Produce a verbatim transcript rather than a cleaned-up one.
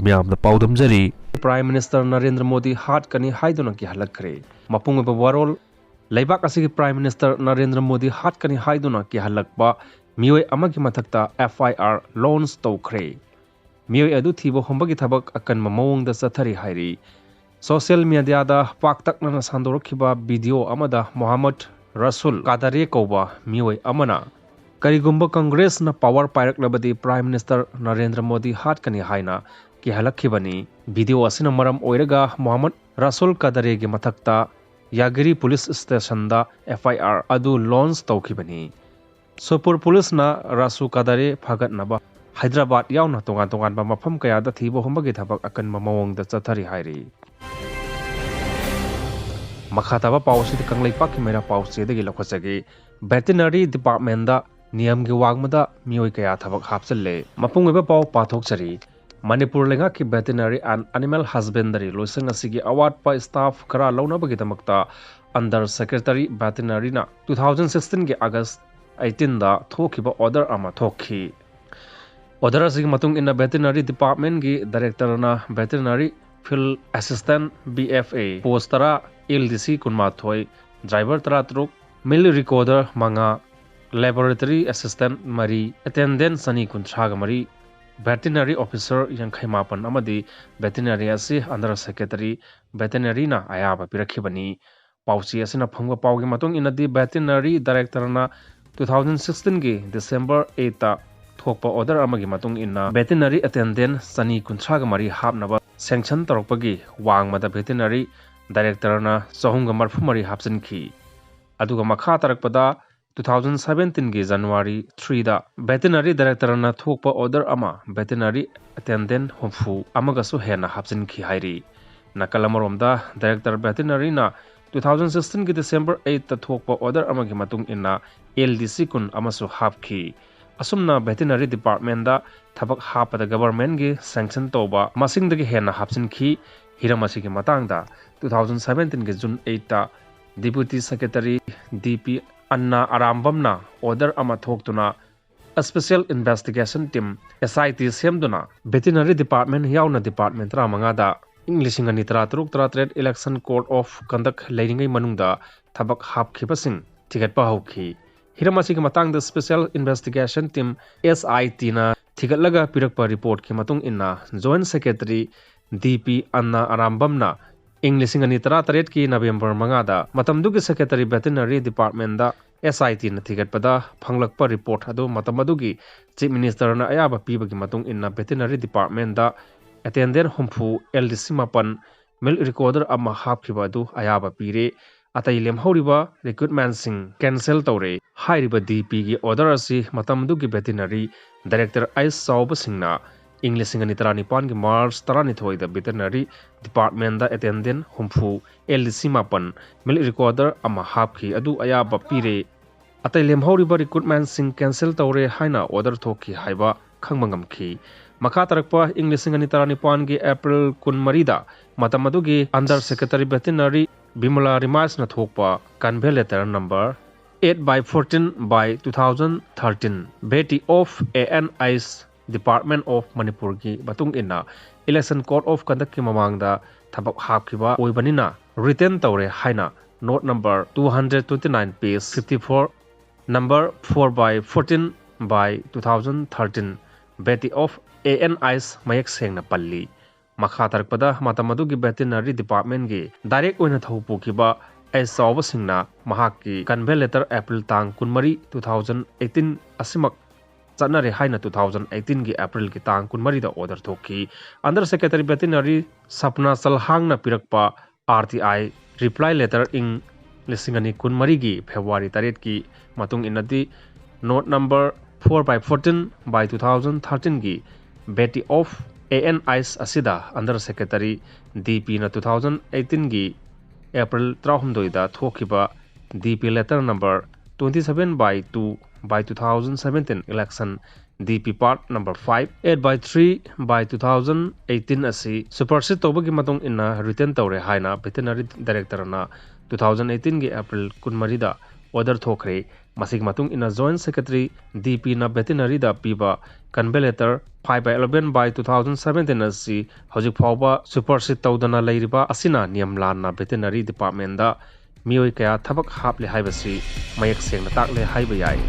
ꯃꯤꯌꯥꯝꯗ ꯄꯥꯎꯗꯝꯖꯔꯤ꯫ Prime Minister Narendra Modi ꯍꯥꯠꯀꯅꯤ ꯍꯥꯏꯗꯨꯅ ꯀꯤꯍꯜꯂꯛꯈ꯭ꯔꯦ꯫ ꯃꯄꯨꯡ ꯑꯣꯏꯕ ꯋꯥꯔꯣꯜ: ꯂꯩꯕꯥꯛ ꯑꯁꯤꯒꯤ Prime Minister ꯅꯔꯦꯟꯗ꯭ꯔ ꯃꯣꯗꯤ ꯍꯥꯠꯀꯅꯤ ꯍꯥꯏꯗꯨꯅ ꯀꯤꯍꯜꯂꯛꯄ ꯃꯤꯑꯣꯏ ꯑꯃꯒꯤ ꯃꯊꯛꯇ F I R launch ꯇꯧꯈ꯭ꯔꯦ꯫ ꯃꯤꯑꯣꯏ ꯑꯗꯨ ꯊꯤꯕ ꯍꯨꯝꯕꯒꯤ ꯊꯕꯛ ꯑꯀꯟꯕ ꯃꯑꯣꯡꯗ ꯆꯠꯊꯔꯤ ꯍꯥꯏꯔꯤ꯫ Social mediaꯗ ꯄꯥꯛꯇꯛꯅꯅ ꯁꯟꯗꯣꯔꯛꯈꯤꯕ video ꯑꯃꯗ ꯃꯣꯍꯝꯃꯗ ꯔꯁꯨꯜ ꯀꯥꯗꯥꯔꯦ ꯀꯧꯕ ꯃꯤꯑꯣꯏ ꯑꯃꯅ ꯀꯔꯤꯒꯨꯝꯕ Congressꯅ power ꯄꯥꯏꯔꯛꯂꯕꯗꯤ Prime Minister Narendra Modi ꯍꯥꯠꯀꯅꯤ ꯍꯥꯏꯅ ꯀꯤꯍꯜꯂꯛꯈꯤꯕꯅꯤ꯫ Video ꯑꯁꯤꯅ ꯃꯔꯝ ꯑꯣꯏꯔꯒ ꯃꯣꯍꯝꯃꯗ ꯔꯁꯨꯜ ꯀꯥꯗꯥꯔꯦꯒꯤ ꯃꯊꯛꯇ ꯌꯥꯒꯤꯔꯤ police stationꯗ F I R ꯑꯗꯨ launch ꯇꯧꯈꯤꯕꯅꯤ꯫ ꯁꯣꯄꯨꯔ policeꯅ ꯔꯥꯁꯨ ꯀꯥꯗꯥꯔꯦ ꯐꯥꯒꯠꯅꯕ ꯍꯥꯏꯗ꯭ꯔꯕꯥꯗ ꯌꯥꯎꯅ ꯇꯣꯉꯥꯟ ꯇꯣꯉꯥꯟꯕ ꯃꯐꯝ ꯀꯌꯥꯗ ꯊꯤꯕ ꯍꯨꯝꯕꯒꯤ ꯊꯕꯛ ꯑꯀꯟꯕ ꯃꯑꯣꯡꯗ ꯆꯠꯊꯔꯤ ꯍꯥꯏꯔꯤ꯫ ꯃꯈꯥ ꯇꯥꯕ ꯄꯥꯎ ꯑꯁꯤꯗꯤ ꯀꯪꯂꯩꯄꯥꯛꯀꯤ ꯃꯩꯔꯥ ꯄꯥꯎꯆꯦꯗꯒꯤ ꯂꯧꯈꯠꯆꯒꯦ꯫ Veterinary departmentꯗ ꯅꯤꯌꯝꯒꯤ ꯋꯥꯡꯃꯗ ꯃꯤꯑꯣꯏ ꯀꯌꯥ ꯊꯕꯛ ꯍꯥꯞꯆꯤꯜꯂꯦ꯫ ꯃꯄꯨꯡ ꯑꯣꯏꯕ ꯄꯥꯎ ꯄꯥꯊꯣꯛꯆꯔꯤ꯫ ꯃꯅꯤꯄꯨꯔ ꯂꯩꯉꯥꯛꯀꯤ Veterinary and Animal Husbandry ꯂꯣꯏꯁꯪ ꯑꯁꯤꯒꯤ ꯑꯋꯥꯠꯄ staff ꯈꯔ ꯂꯧꯅꯕꯒꯤꯗꯃꯛꯇ Under Secretary Veterinaryꯅ two thousand sixteenꯒꯤ August eighteenꯗ ꯊꯣꯛꯈꯤꯕ order ꯑꯃ ꯊꯣꯛꯈꯤ꯫ Order ꯑꯁꯤꯒꯤ ꯃꯇꯨꯡ ꯏꯟꯅ Veterinary departmentꯀꯤ directorꯅ Veterinary Field Assistant, V F A, post ꯇꯔꯥ, L D C ꯀꯨꯟꯃꯥꯊꯣꯏ, driver ꯇꯔꯥꯇꯔꯨꯛ, milk recorder ꯃꯉꯥ, laboratory assistant ꯃꯔꯤ, attendant ꯆꯅꯤ ꯀꯨꯟꯊ꯭ꯔꯥꯒ ꯃꯔꯤ, veterinary officer ꯌꯥꯡꯈꯩ ꯃꯥꯄꯟ ꯑꯃꯗꯤ veterinary ꯑꯁꯤ Under Secretary Veterinaryꯅ ꯑꯌꯥꯕ ꯄꯤꯔꯛꯈꯤꯕꯅꯤ꯫ ꯄꯥꯎꯆꯦ ꯑꯁꯤꯅ ꯐꯪꯕ ꯄꯥꯎꯒꯤ ꯃꯇꯨꯡ ꯏꯟꯅꯗꯤ, Veterinary directorꯅ two thousand sixteenꯒꯤ December eightꯇ ꯊꯣꯛꯄ order ꯑꯃꯒꯤ ꯃꯇꯨꯡ ꯏꯟꯅ veterinary attendant ꯆꯅꯤ ꯀꯨꯟꯊ꯭ꯔꯥꯒ ꯃꯔꯤ ꯍꯥꯞꯅꯕ sanction ꯇꯧꯔꯛꯄꯒꯤ ꯋꯥꯡꯃꯗ veterinary directorꯅ ꯆꯍꯨꯝꯒ ꯃꯔꯤꯐꯨ ꯃꯔꯤ ꯍꯥꯞꯆꯤꯟꯈꯤ꯫ ꯑꯗꯨꯒ ꯃꯈꯥ ꯇꯥꯔꯛꯄꯗ two thousand seventeenꯒꯤ January threeꯗ veterinary directorꯅ ꯊꯣꯛꯄ order ꯑꯃ veterinary attendant ꯍꯨꯝꯐꯨ ꯑꯃꯒꯁꯨ ꯍꯦꯟꯅ ꯍꯥꯞꯆꯤꯟꯈꯤ ꯍꯥꯏꯔꯤ꯫ ꯅꯥꯀꯜ ꯑꯃꯔꯣꯝꯗ, director veterinaryꯅ two thousand sixteenꯒꯤ December eightꯇ ꯊꯣꯛꯄ order ꯑꯃꯒꯤ ꯃꯇꯨꯡ ꯏꯟꯅ L D C ꯀꯨꯟ ꯑꯃꯁꯨ ꯍꯥꯞꯈꯤ꯫ ꯑꯁꯨꯝꯅ veterinary departmentꯗ ꯊꯕꯛ ꯍꯥꯞꯄꯗ governmentꯀꯤ sanction ꯇꯧꯕ ꯃꯁꯤꯡꯗꯒꯤ ꯍꯦꯟꯅ ꯍꯥꯞꯆꯤꯟꯈꯤ꯫ ꯍꯤꯔꯝ ꯑꯁꯤꯒꯤ ꯃꯇꯥꯡꯗ two thousand seventeenꯒꯤ June eightꯇ Deputy Secretary D P ꯑꯟꯅꯥ ꯑꯔꯥꯝꯕꯝꯅ order ꯑꯃ ꯊꯣꯛꯇꯨꯅ Special Investigation Team, S I T, ꯁꯦꯝꯗꯨꯅ Veterinary Department ꯌꯥꯎꯅ department ꯇꯔꯥꯃꯉꯥꯗ ꯏꯪ ꯂꯤꯁꯤꯡ ꯑꯅꯤ ꯇꯔꯥꯇꯔꯨꯛ ꯇꯔꯥꯇꯔꯦꯠ election code of conduct ꯂꯩꯔꯤꯉꯩ ꯃꯅꯨꯡꯗ ꯊꯕꯛ ꯍꯥꯞꯈꯤꯕꯁꯤꯡ ꯊꯤꯒꯠꯄ ꯍꯧꯈꯤ꯫ ꯍꯤꯔꯝ ꯑꯁꯤꯒꯤ ꯃꯇꯥꯡꯗ Special Investigation Team, S I T ꯅ ꯊꯤꯒꯠꯂꯒ ꯄꯤꯔꯛꯄ reportꯀꯤ ꯃꯇꯨꯡ ꯏꯟꯅ Joint Secretary D P ꯑꯟꯅꯥ ꯑꯔꯥꯝꯕꯝꯅ ꯏꯪ ꯂꯤꯁꯤꯡ ꯑꯅꯤ ꯇꯔꯥꯇꯔꯦꯠꯀꯤ November ꯃꯉꯥꯗ ꯃꯇꯝꯗꯨꯒꯤ Secretary Veterinary Departmentꯗ S I Tꯅ ꯊꯤꯒꯠꯄꯗ ꯐꯪꯂꯛꯄ report ꯑꯗꯨ ꯃꯇꯝ ꯑꯗꯨꯒꯤ Chief Ministerꯅ ꯑꯌꯥꯕ ꯄꯤꯕꯒꯤ ꯃꯇꯨꯡ ꯏꯟꯅ Veterinary Departmentꯗ attendant ꯍꯨꯝꯐꯨ, L D C ꯃꯥꯄꯟ, milk recorder ꯑꯃ ꯍꯥꯞꯈꯤꯕ ꯑꯗꯨ ꯑꯌꯥꯕ ꯄꯤꯔꯦ꯫ ꯑꯇꯩ ꯂꯦꯝꯍꯧꯔꯤꯕ recruitmentꯁꯤꯡ cancel ꯇꯧꯔꯦ꯫ ꯍꯥꯏꯔꯤꯕ D Pꯒꯤ order ꯑꯁꯤ ꯃꯇꯝꯗꯨꯒꯤ Veterinary Director ꯑꯩꯆ ꯆꯥꯎꯕꯁꯤꯡꯅ ꯏꯪ ꯂꯤꯁꯤꯡ ꯑꯅꯤ ꯇꯔꯥꯅꯤꯄꯥꯟꯒꯤ March ꯇꯔꯥꯅꯤꯊꯣꯏꯗ Veterinary Departmentꯗ attendant ꯍꯨꯝꯐꯨ, L D C ꯃꯥꯄꯟ, milk recorder ꯑꯃ ꯍꯥꯞꯈꯤ ꯑꯗꯨ ꯑꯌꯥꯕ ꯄꯤꯔꯦ꯫ ꯑꯇꯩ ꯂꯦꯝꯍꯧꯔꯤꯕ recruitmentꯁꯤꯡ cancel ꯇꯧꯔꯦ ꯍꯥꯏꯅ order ꯊꯣꯛꯈꯤ ꯍꯥꯏꯕ ꯈꯪꯕ ꯉꯝꯈꯤ꯫ ꯃꯈꯥ ꯇꯥꯔꯛꯄ ꯏꯪ ꯂꯤꯁꯤꯡ ꯑꯅꯤ ꯇꯔꯥꯅꯤꯄꯥꯟꯒꯤ April ꯀꯨꯟꯃꯔꯤꯗ ꯃꯇꯝ ꯑꯗꯨꯒꯤ Under Secretary Veterinary ꯕꯤꯃꯂꯥ ꯔꯤꯃꯥꯏꯁꯅ ꯊꯣꯛꯄ convey letter number eight by fourteen by two thousand thirteen, Beti of A N I's Department of Manipurꯒꯤ ꯃꯇꯨꯡ ꯏꯟꯅ election code of conductꯀꯤ ꯃꯃꯥꯡꯗ ꯊꯕꯛ ꯍꯥꯞꯈꯤꯕ ꯑꯣꯏꯕꯅꯤꯅ retain ꯇꯧꯔꯦ ꯍꯥꯏꯅ note number two hundred twenty nine, page fifty four, number four by fourteen by two thousand thirteen, Beti of A N I's ꯃꯌꯦꯛ ꯁꯦꯡꯅ ꯄꯜꯂꯤ꯫ ꯃꯈꯥ ꯇꯥꯔꯛꯄꯗ ꯃꯇꯝ ꯑꯗꯨꯒꯤ Veterinary Departmentꯀꯤ direct ꯑꯣꯏꯅ ꯊꯧ ꯄꯨꯈꯤꯕ ꯑꯩꯆ ꯆꯥꯎꯕꯁꯤꯡꯅ ꯃꯍꯥꯛꯀꯤ convey letter April ꯇꯥꯡ ꯀꯨꯟꯃꯔꯤ, two thousand eighteen ꯑꯁꯤꯃꯛ ꯆꯠꯅꯔꯦ ꯍꯥꯏꯅ two thousand eighteenꯒꯤ Aprilꯒꯤ ꯇꯥꯡ ꯀꯨꯟꯃꯔꯤꯗ order ꯊꯣꯛꯈꯤ꯫ Under Secretary Veterinary ꯁꯞꯅꯥ ꯆꯜꯍꯥꯡꯅ ꯄꯤꯔꯛꯄ R T I reply letter ꯏꯪ ꯂꯤꯁꯤꯡ ꯑꯅꯤ ꯀꯨꯟꯃꯔꯤꯒꯤ February ꯇꯔꯦꯠꯀꯤ ꯃꯇꯨꯡ ꯏꯟꯅꯗꯤ note number four by fourteen by two thousand thirteenꯒꯤ Beti of A N I's ꯑꯁꯤꯗ Under Secretary D Pꯅ two thousand eighteenꯒꯤ April ꯇꯔꯥꯍꯨꯝꯗꯣꯏꯗ ꯊꯣꯛꯈꯤꯕ D P letter number twenty seven by two by two thousand seventeen election D P part number five, eight by three by two thousand eighteen ꯑꯁꯤ supersede ꯇꯧꯕꯒꯤ ꯃꯇꯨꯡ ꯏꯟꯅ retain ꯇꯧꯔꯦ ꯍꯥꯏꯅ Veterinary Directorꯅ two thousand eighteenꯒꯤ April ꯀꯨꯟꯃꯔꯤꯗ order ꯊꯣꯛꯈ꯭ꯔꯦ꯫ ꯃꯁꯤꯒꯤ ꯃꯇꯨꯡ ꯏꯟꯅ ꯖꯣꯏꯟꯠ ꯁꯦꯀ꯭ꯔꯦꯇꯔꯤ ꯗꯤ ꯄꯤꯅ ꯚꯦꯇꯤꯅꯔꯤꯗ ꯄꯤꯕ ꯀꯟꯚꯦꯟ letter five by eleven by two thousand seventeen ꯑꯁꯤ ꯍꯧꯖꯤꯛ ꯐꯥꯎꯕ ꯁꯨꯄꯔꯁꯤꯠ ꯇꯧꯗꯅ ꯂꯩꯔꯤꯕ ꯑꯁꯤꯅ ꯅꯤꯌꯝ ꯂꯥꯟꯅ ꯚꯦꯇꯤꯅꯔꯤ ꯗꯤꯄꯥꯔꯠꯃꯦꯟꯗ ꯃꯤꯑꯣꯏ ꯀꯌꯥ ꯊꯕꯛ ꯍꯥꯞꯂꯦ ꯍꯥꯏꯕꯁꯤ ꯃꯌꯦꯛ ꯁꯦꯡꯅ ꯇꯥꯛꯂꯦ ꯍꯥꯏꯕ ꯌꯥꯏ꯫